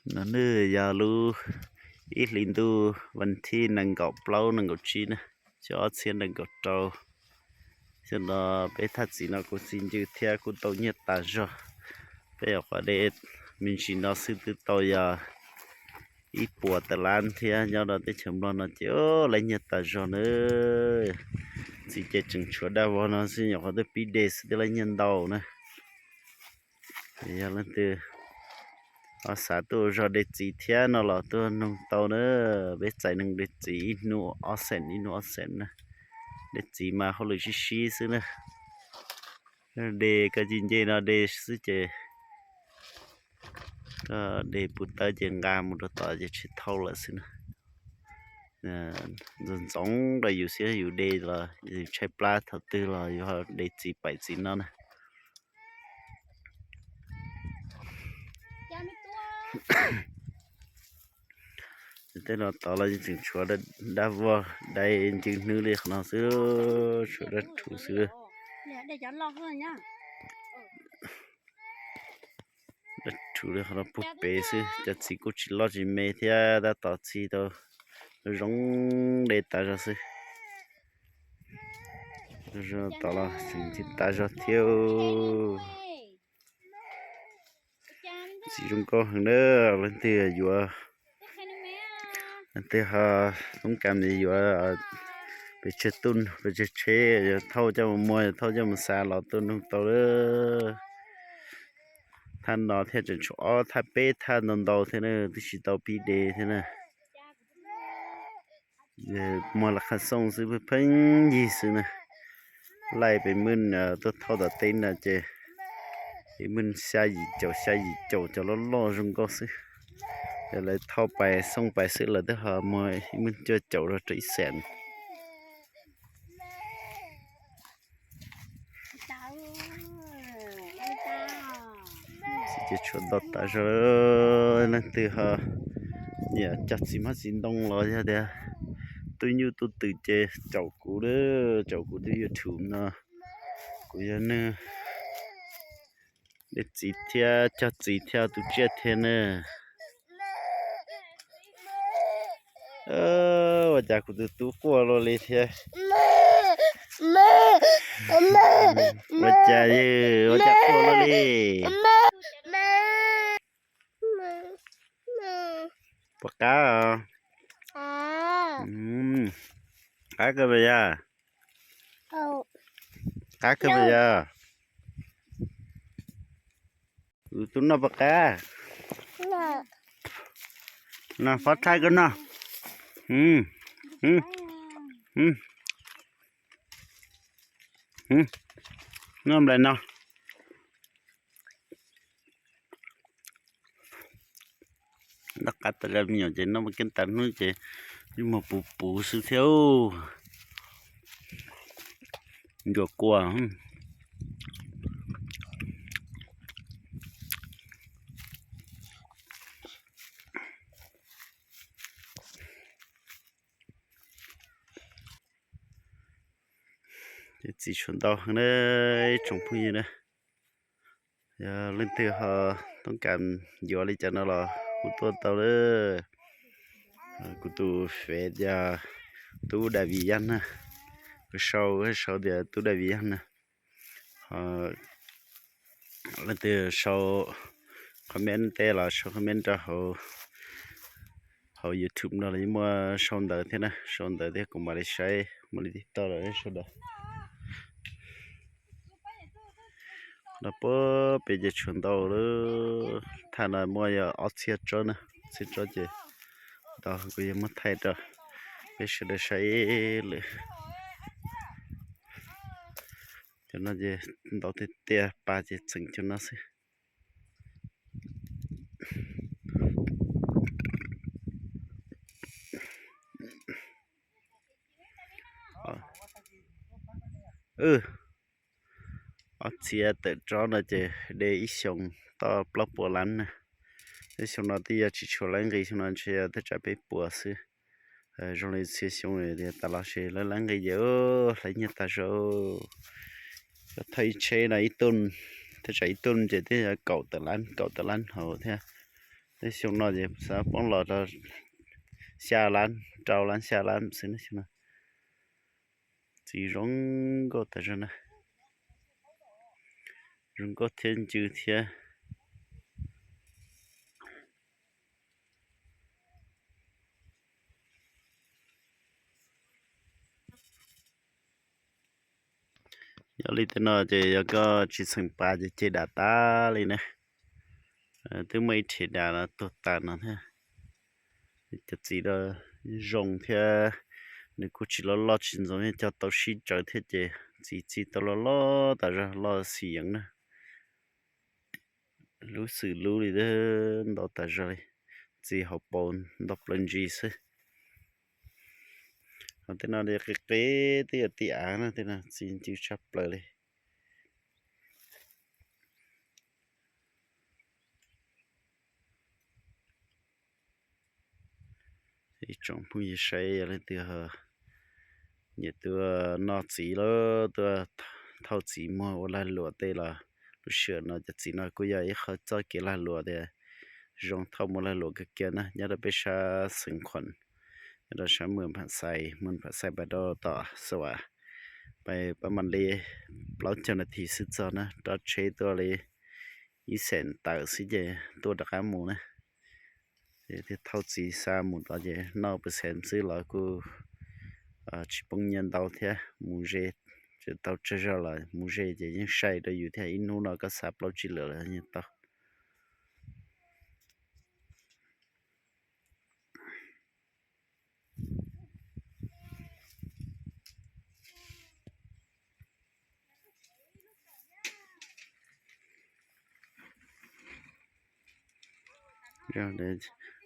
No nws yog lub ib hlis ntuj vas thib nees nkaum plaub nees nkaum tsib na, xyoo ob txhiab nees nkaum rau. Xyoo no peb thaj txim no kuv txiv ncw thiab kuj tau nyiaj tas zog. Peb nyuam qhuav de me ntsis no xwb twb tau yog ib puas tas lab thiab. Nyob rau teb chaws Nplog no ces laib nyiaj tas zog na. Txiv ces tseem tshuav dab vog no xwb, nyuam qhuav twb pib de xwb twb laib nyiaj ntau na. Yog leej twg ho xav tuaj zog de txiv thiab no los tuaj noog tau na. Peb txais neeg de txiv ib hnub ob xees ib hnub ob xees na. De txiv mas hauj lwm sib sib xwb na. De koj cia nce no de xwb ces koj de puv tawb ces nqa mus rau tod ces tsis thauj lawm xwb na. Ntxoov ntxoov rau yus xwb, yus de los yus tshaib plab thaum twg los yus ho de txiv paim txiv no na. Tej no tod los yeej tseem tshuav dab vog dai ncw hnwb li qhov no xwb, tshuav dab rhuv xwb. Dab rhuv li qhov no puag pem xwb, cov txiv kuj tsis loj tsis me thiab, tab tom txi tau zoo de tas zog xwb. Tod los tseem txi tas zog thiab. Txiv zoo nkauj heev na, leej twg yuav, leej twg ho toob kas yuav pes tsawg tub pes tsawg tsheb, yuav thauj coj mus muag, yuav thauj coj mus xa los tuaj noog tau lawm. Thaj no thiab tseem tshuav ob thaj peb thaj ntau ntau thiab na, twb tsis tau pib de thiab na. Muag lawv qhov xooj xwb pheej yig xwb na. Laij pem Maj tuaj thauj tom teb no ces ib Maj xya yim caum xya yim caum cov loj loj zoo nkauj xwb. Ces lawv thauj pais xooj pais xwb lawv twb ho muag ib Maj cuaj caum rau rau ib xees. Ces tshuav ntau tas zog, leej twg ho nyiam cog txiv hmab txiv ntoo los yog tias tub nyuj tub twm ces caum kuv, caum kuv tus YouTube no, kuv yog neeg de txiv thiab cog txiv thiab tu tsiaj thiab na. Ua cas kuv tus tub quaj luaj li thiab? Ua cas, ua cas quaj luaj li? Puas qab? Qab kawg mas yog. Qab kawg mas yog. Kuv tub noj puas qab? No, fob thaij koj noj. Noj nplai no. Noj qab tas zog, me nyuam ces noj kev tas hnub ces yeej muag puv puv xwb thiab. Ncuav kua. Ces txiv tshuav ntau heev na, ib tsoom phooj ywg na. Yog leej twg ho toob kas yuav li cas no los hu tuaj tau na. Kuv tus Face yog Tub Davies Yaj na. Kuv sau, sau tias Tub Davies Yaj na. Leej twg sau comment tej los sau comment rau hauv YouTube no los yeej muaj sau ntawv thiab na, sau ntawv thiab kuv mam li saib mam li tij tauj lawm sawv daws. No puag pem ces tshuav ntau lawm, thaj no muaj yog ob txhiab tsob na, txhiab tsob ces ntau, kuv yuav muab thaij rau peb sawv daws saib lawm. Cov no ces ntau tiag tiag, pa ces txeem cov no xwb. Ob txhiab tawm tsob no ces de ib xyoos tau plaub puas lab na. Tej xyoo no twb yog tsis tshua laib nqi, xyoo no ntshe yog thaj tsam peb puas xwb. Zoo li txhia xyoo tas los sis laib laib nqi ces hlais nyiaj tas zog. Yog thauj ib tsheb no ib tug, thaj tsam ib tug ces twb yog kaum tawm lab, kaum tawm lab hauv thiab. Tej xyoo no ces xav poob los rau xya lab, rau lab xya lab xwb na. Xyoo no txiv zoo nkauj tas zog na, zoo nkauj thiab ncw thiab. Yog li tej no ces yog koj tsis xeem pas ces ceg dam tas li na. Twb muaj ib rhe dam no tuag tas no thiab. Cov txiv no zoo thiab, nws kuj tsis loj loj tsis ntxoov, cog tau sib tsawv thiab ces txiv txi tau loj loj tas zog, loj xim yeev na. Lub xwm lub li ntau tas zog li, txi hauv paus ntau plaws ntsis xwb. Ho tej no qis qis twb yog tib av na, tej no txi ncw tshaj plaws li. Ib tsoom phooj ywg saib, yog leej twg nyiam tuaj noj txiv los tuaj thauj txiv muag ua lag luam tej los lub sij hawm no cov txiv no kuj yog ib qho txoj kev lag luam tias zoo thauj muag lag luam kawg kiag na, nyob rau peb sab Xeev Khuam, nyob rau sab Muas Pham Xais, Muas Pham Xais pais rau tom Xav Vam, pais pab mam li plaub caug nas this xwb txog na, rov tsheb tuaj li ib xees tawm xwb ces tuaj rov qab mus na. Ces thiaj thauj txiv xa mus tod ces noj pes xees xwb los kuj tsis poob nyiaj ntau thiab, mus ze tau tsawg zog los mus ze ces yeej sai rau yus thiab, ib hnub no koj xa plaub tsib lwm los yeej tau.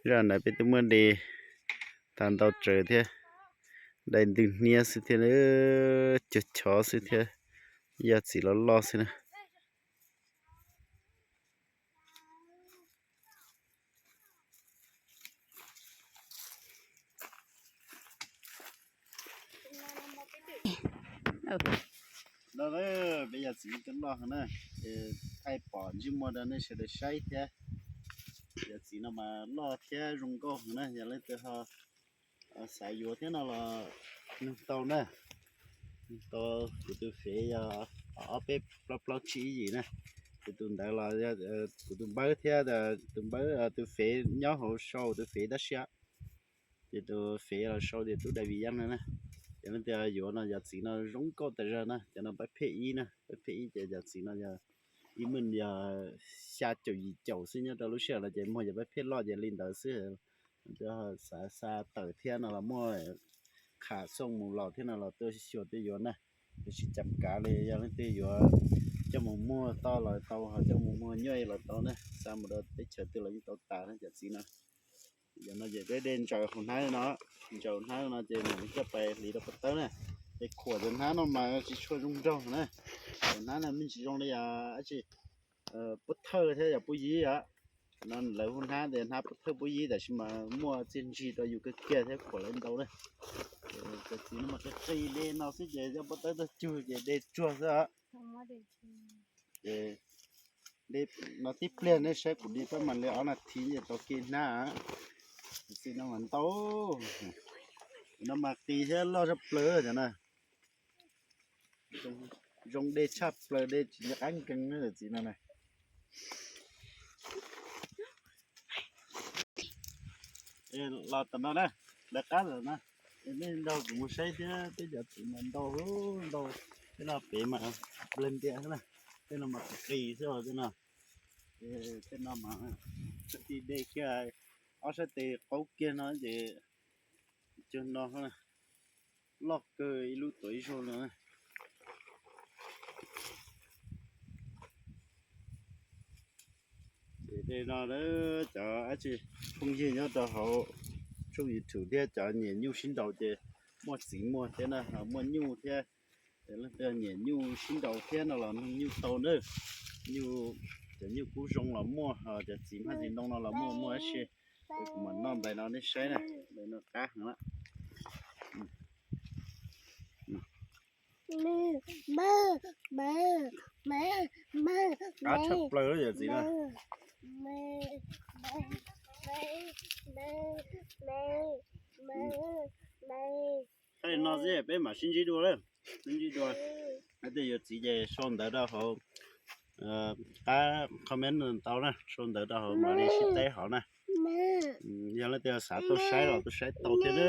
Zaj ntawd peb twb muab de tag ntau tsawv thiab, dai ntws hniab xwb thiab, cuag chov xwb thiab, yog txiv loj loj xwb na. No peb yog txiv loj heev na, thaij pom ntsej muag rau nej sawv daws saib thiab. Yog txiv no mas loj thiab zoo nkauj heev na, yog leej twg ho xav yuav thiab no los nug tau na. Nug tau, kuv tus fev yog ob peb plaub plaub tsib yim na. Ces tus ntawd los kuv tus npawb thiab, tus npawb tus fev nyob hauv sau tus fev tab sis ces tus fev los sau tias Tub Dai Vim Yaj no na. Ces leej twg yuav no yog txiv no zoo nkauj tas zog na, cov no pab phej ib na, pab phej ib ces yog txiv no yog ib meej yog xya caum yim caum xwb, nyob rau lub sij hawm no ces muag yog pab phej loj ces li ntawd xwb. Xav xa tawm thiab no los muaj, qham xooj mus laus thiab no los tuaj xyuas tuaj yuav na. Tiam sis cam kav li yog leej twg yuav coj mus muag toj los tau, ho coj mus muag nyuj los tau na, xa mus rau teb chaws twg los yeej tau tas na cov txiv no. Yog no ces peb de ntsaws hauv hnab no, ntsaws hauv hnab no ces nws coj pais hliv rau pov tawb na. Ces khuam tus hnab no mas tsis tshua zoo nraug na. Tus hnab no me ntsis zoo li yog dab tsi, pub thawj thiab yog pub yib os. No lawv hu hnab tias hnab pub thawj pub yib, tab sis mas muaj txiaj ntsig rau yus kawg kiag thiab khuam lawv ntau na. Cov txiv no mas qis qis de no xwb ces coj pov tawb tuaj cug ces de tsuag xwb os. Ces de no tib pliag nej saib kuv de pab mam li ob nas this ces tau kiag hnab. Cov txiv no mas ntau, no mas qis thiab loj tshaj plaws cov na. Zoo de tshaj plaws, de tsis nco qab nkees na cov txiv no na. Los tom no na, lawv qab lawm na. Nej nrog kuv mus saib thiab, peb cov txiv mas ntau ntau, tej no pem mas nplawg ntias xwb na, tej no mas qis qis xwb os tej no. Tej no mas txhua ti de kiag, ob sab tes qaub kiag no ces cog no loj kawg ib lub tuam ib zaug no. Ces tej no cov dab tsi phooj ywg nyob rau hauv tshooj YouTube thiab cov nyiam nyuj sib nraus ces muaj txiv muag thiab na, muaj nyuj thiab. Leej twg nyiam nyuj sib nraus thiab no los nug nyuj tau na. Nyuj, cov nyuj kub zoo los muaj, ho cov txiv maj txiv ntoo no los muaj, muaj dab tsi. Ces kuv mam noj nplais no nej saib na, nplais no qab heev lawm. Qab tshaj plaws yom txiv na. Thaij no xwb peb mam sib ntsib dua lawm. Sib ntsib dua. Leej twg yuav txiv ces sau ntawv rau hauv qab comment tau na, sau ntawv rau hauv mam li sib teb hauv na. Yog leej twg xav tuaj saib los tuaj saib tau thiab na.